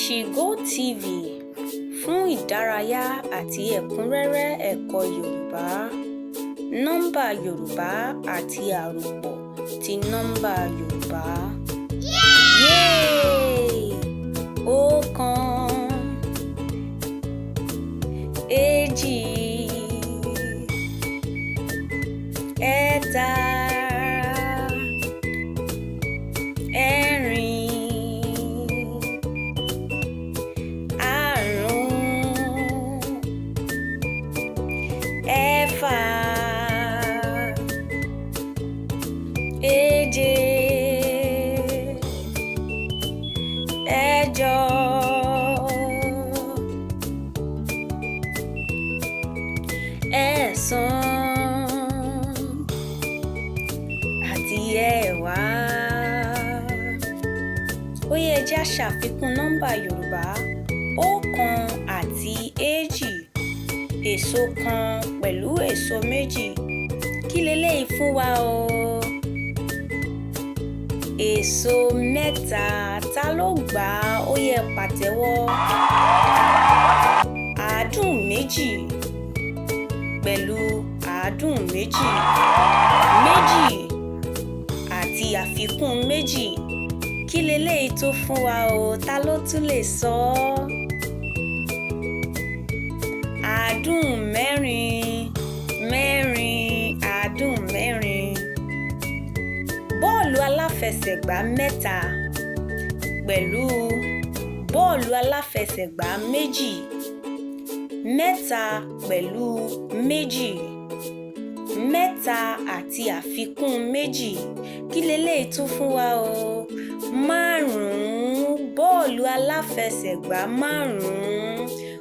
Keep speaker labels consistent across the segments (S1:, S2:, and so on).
S1: Chigo TV fún ìdárayá àti ẹ̀kúnrẹ́rẹ́ ẹ̀kọ́ Yorùbá, nọ́mbà Yorùbá àti àròpọ̀ ti nọ́mbà Yorùbá. Yéè! Ọ̀kan, èjì, ẹ̀ta, ẹ̀rin, àrún, ẹ̀fà, èje, ẹ̀jọ, ẹ̀sán àti ẹ̀wá. Ó yẹ ẹ jẹ́ á ṣàfikún nọ́mbà Yorùbá ọ̀kan àti èjì, èso kan pẹ̀lú èso méjì. Kí leléyìí fún wa o? Èso mẹ́ta. Ta ló gbà á? Ó yẹ pàtẹ́wọ́. Àádùn méjì pẹ̀lú àádùn méjì, méjì àti àfikún méjì. Kí leléyìí tó fún wa o? Ta ló tún lè sọ ọ́? Àádùn mẹ́rin, mẹ́rin, àádùn mẹ́rin. Bọ́ọ̀lù aláfẹsẹ̀gbá mẹ́ta pẹ̀lú bọ́ọ̀lù aláfẹsẹ̀gbá méjì, mẹ́ta pẹ̀lú méjì, mẹ́ta àti àfikún méjì. Kí leléyìí tún fún wa o? Márùn-ún. Bọ́ọ̀lù aláfẹsẹ̀gbá márùn-ún.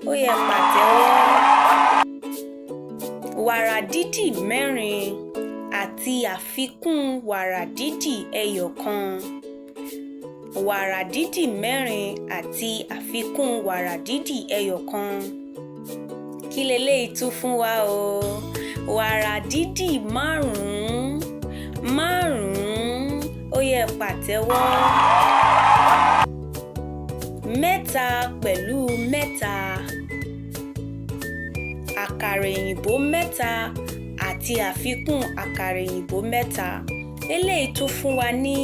S1: Ó yẹ pàtẹ́wọ́. Wàrà dídì mẹ́rin àti àfikún wàrà dídì ẹyọ kan. Wàrà dídì mẹ́rin àti àfikún wàrà dídì ẹyọ kan. Kí leléyìí tún fún wa o? Wàrà dídì márùn-ún, márùn-ún. Ó yẹ pàtẹ́wọ́. Mẹ́ta pẹ̀lú mẹ́ta. Àkàrà òyìnbó mẹ́ta àti àfikún àkàrà òyìnbó mẹ́ta. Eléyìí tún fún wa ní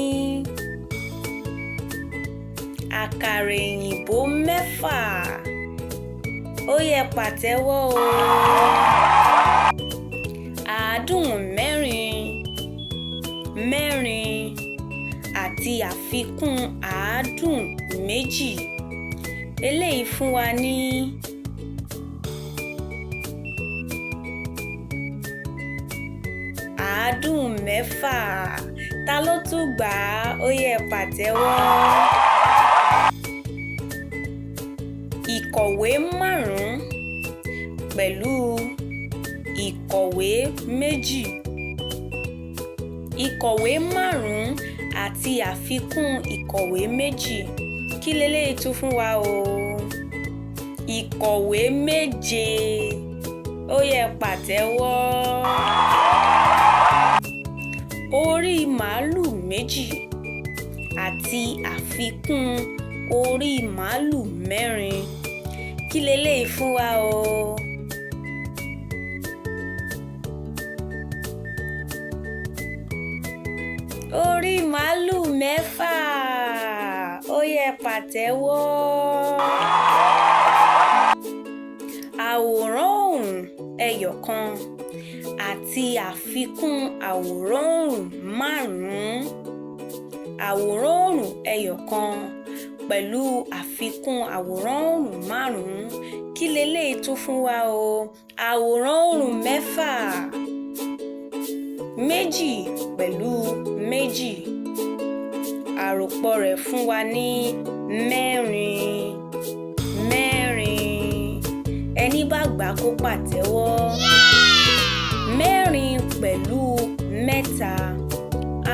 S1: àkàrà òyìnbó mẹ́fà. Ó yẹ pàtẹ́wọ́ o. Àádùn mẹ́rin, mẹ́rin àti àfikún àádùn méjì. Eléyìí fún wa ní àádùn mẹ́fà. Ta ló tún gbà á? Ó yẹ pàtẹ́wọ́. Ìkọ̀wé márùn-ún pẹ̀lú ìkọ̀wé méjì. Ìkọ̀wé márùn-ún àti àfikún ìkọ̀wé méjì. Kí leléyìí tún fún wa o? Ìkọ̀wé méje. Ó yẹ pàtẹ́wọ́. Orí màálù méjì àti àfikún orí màálù mẹ́rin. Kí leléyìí fún wa o? Orí màálù mẹ́fà. Ó yẹ pàtẹ́wọ́. Àwòrán òòrùn ẹyọ kan àti àfikún àwòrán òòrùn márùn-ún. Àwòrán òòrùn ẹyọ kan pẹ̀lú àfikún àwòrán òòrùn márùn-ún. Kí leléyìí tún fún wa o? Àwòrán òòrùn mẹ́fà. Méjì pẹ̀lú méjì. Àròpọ̀ rẹ̀ fún wa ní mẹ́rin, mẹ́rin. Ẹni bá gbà kó pàtẹ́wọ́. Mẹ́rin pẹ̀lú mẹ́ta.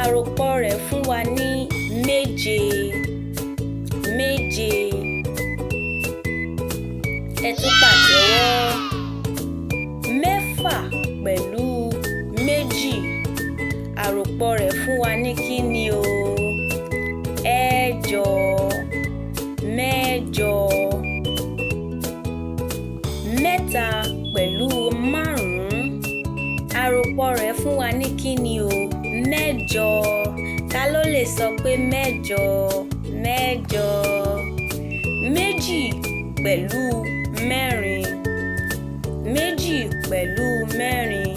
S1: Àròpọ̀ rẹ̀ fún wa ní méje, méje. Ẹ tún pàtẹ́wọ́. Mẹ́fà pẹ̀lú méjì. Àròpọ̀ rẹ̀ fún wa ní kí ni o? Ẹ̀jọ, mẹ́jọ. mẹ́jọ. Mẹ́ta pẹ̀lú márùn-ún, àròpọ̀ rẹ̀ fún wa ní kí ni o? Mẹ́jọ. Ta ló lè sọ pé mẹ́jọ? Mẹ́jọ. Méjì pẹ̀lú mẹ́rin, méjì pẹ̀lú mẹ́rin,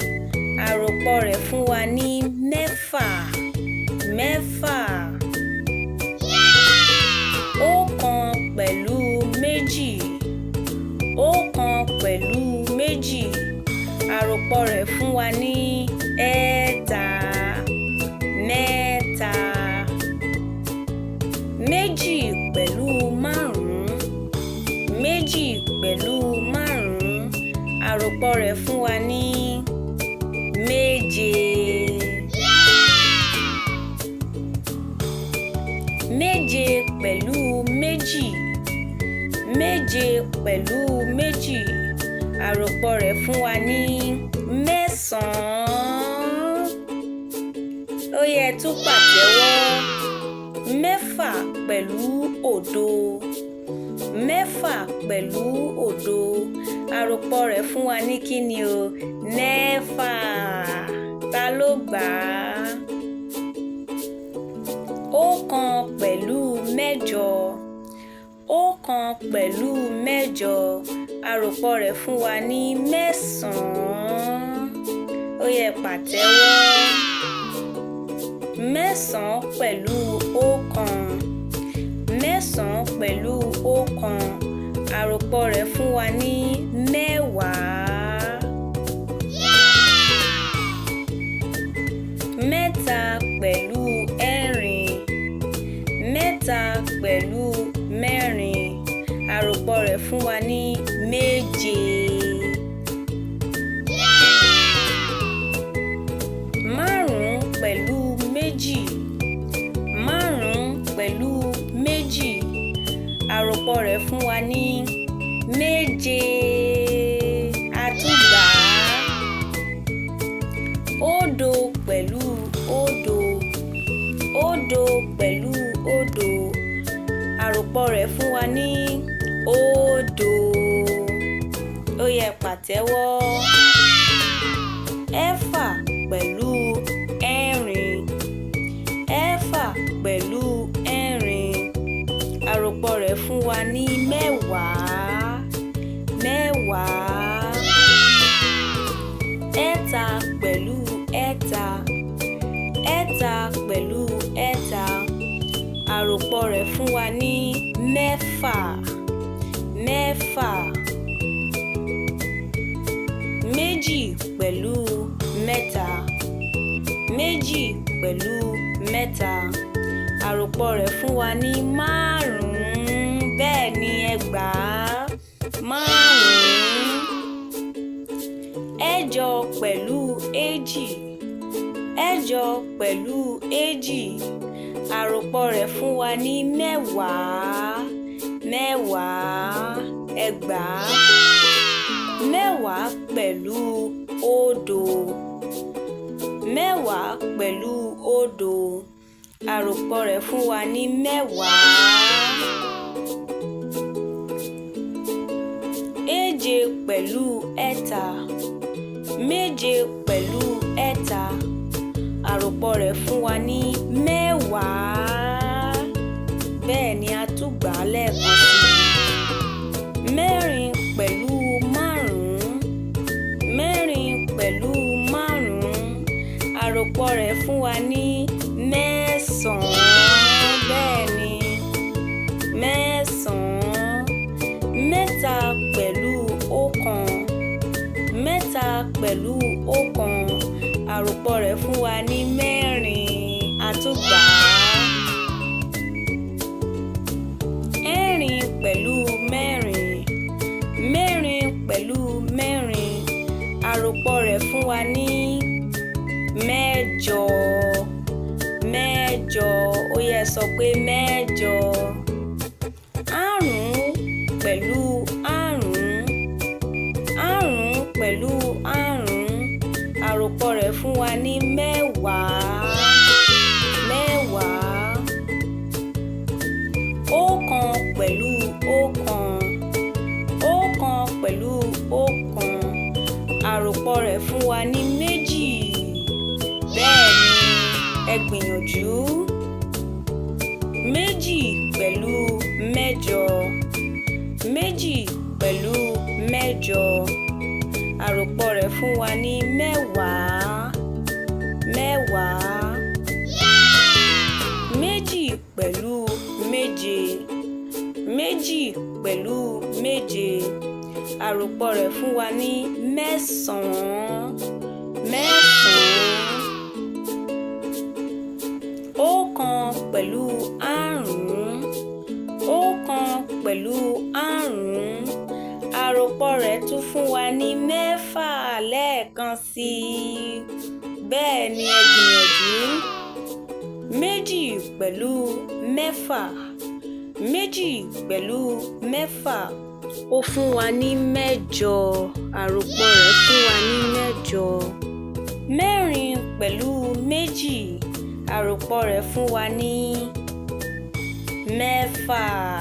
S1: àròpọ̀ rẹ̀ fún wa ní mẹ́fà. Mẹ́fà. Ọ̀kan pẹ̀lú méjì, ọ̀kan pẹ̀lú méjì, àròpọ̀ rẹ̀ fún wa ní ẹẹ́ta. Mẹ́ta. Méjì pẹ̀lú márùn-ún, méjì pẹ̀lú márùn-ún, àròpọ̀ rẹ̀ fún wa ní méje. Méje pẹ̀lú méjì, méje pẹ̀lú méjì, àròpọ̀ rẹ̀ fún wa ní mẹ́sàn-án. Ó yẹ tún pàtẹ́wọ́. Mẹ́fà pẹ̀lú òdo, mẹ́fà pẹ̀lú òdo, àròpọ̀ rẹ̀ fún wa ní kí ni o? Mẹ́fà. Ta ló gbà á? Ọ̀kan pẹ̀lú mẹ́jọ, ọ̀kan pẹ̀lú mẹ́jọ, àròpọ̀ rẹ̀ fún wa ní mẹ́sàn-án. Ó yẹ pàtẹ́wọ́. Mẹ́sàn-án pẹ̀lú ọ̀kan, mẹ́sàn-án pẹ̀lú ọ̀kan, àròpọ̀ rẹ̀ fún wa ní mẹ́wàá. Mẹ́ta pẹ̀lú ẹ̀rin, mẹ́ta pẹ̀lú mẹ́rin, àròpọ̀ rẹ̀ fún wa ní méje. Márùn-ún pẹ̀lú méjì, márùn-ún pẹ̀lú méjì, àròpọ̀ rẹ̀ fún wa ní méje. A tún gbà á. Òdo pẹ̀lú òdo, òdo pẹ̀lú òdo, àròpọ̀ rẹ̀ fún wa ní òdo. Ó yẹ pàtẹ́wọ́. Ẹ̀fà pẹ̀lú ẹ̀rin, ẹ̀fà pẹ̀lú ẹ̀rin, àròpọ̀ rẹ̀ fún wa ní mẹ́wàá. Mẹ́wàá. Ẹ̀ta pẹ̀lú ẹ̀ta, ẹ̀ta pẹ̀lú ẹ̀ta, àròpọ̀ rẹ̀ fún wa ní mẹ́fà. Mẹ́fà. Méjì pẹ̀lú mẹ́ta, méjì pẹ̀lú mẹ́ta, àròpọ̀ rẹ̀ fún wa ní márùn-ún. Bẹ́ẹ̀ ni, ẹgbàá márùn-ún. Ẹ̀jọ pẹ̀lú èjì, ẹ̀jọ pẹ̀lú èjì, àròpọ̀ rẹ̀ fún wa ní mẹ́wàá. Mẹ́wàá. Ẹgbàá. Mẹ́wàá pẹ̀lú òdo, mẹ́wàá pẹ̀lú òdo, àròpọ̀ rẹ̀ fún wa ní mẹ́wàá. Èje pẹ̀lú ẹ̀ta, méje pẹ̀lú ẹ̀ta, àròpọ̀ rẹ̀ fún wa ní mẹ́wàá. Bẹ́ẹ̀ ni, a tún gbà á lẹ́ẹ̀kan sí i. Mẹ́rin pẹ̀lú márùn-ún, mẹ́rin pẹ̀lú márùn-ún, àròpọ̀ rẹ̀ fún wa ní mẹ́sàn-án. Bẹ́ẹ̀ ni, mẹ́sàn-án. Mẹ́ta pẹ̀lú ọ̀kan, mẹ́ta pẹ̀lú ọ̀kan, àròpọ̀ rẹ̀ fún wa ní mẹ́rin. A tún gbà á. Ẹ̀rin pẹ̀lú mẹ́rin, mẹ́rin pẹ̀lú mẹ́rin, àròpọ̀ rẹ̀ fún wa ní mẹ́jọ. Mẹ́jọ. Ó yẹ sọ pé mẹ́jọ. Àrún pẹ̀lú àrún, àrún pẹ̀lú àrún, àròpọ̀ rẹ̀ fún wa ní mẹ́wàá. Mẹ́wàá. Ọ̀kan pẹ̀lú Ẹ gbìyànjú. 2 pẹ̀lú 8. 2 pẹ̀lú 8. Àròpọ̀ rẹ̀ fún wa ní 10. 10. 2 pẹ̀lú 7. 2 pẹ̀lú 7. Àròpọ̀ rẹ̀ fún wa ní 9. 9. 1 pẹ̀lú 5. 1 pẹ̀lú 5. Àròpọ̀ rẹ̀ tún fún wa ní 6 lẹ́ẹ̀kan sí i. Bẹ́ẹ̀ ni, ẹ gbìyànjú. 2 pẹ̀lú 6. 2 pẹ̀lú 6. Ó fún wa ní 8. Àròpọ̀ rẹ̀ fún wa ní 8. 4 pẹ̀lú 2. Àròpọ̀ rẹ̀ fún wa ní 6.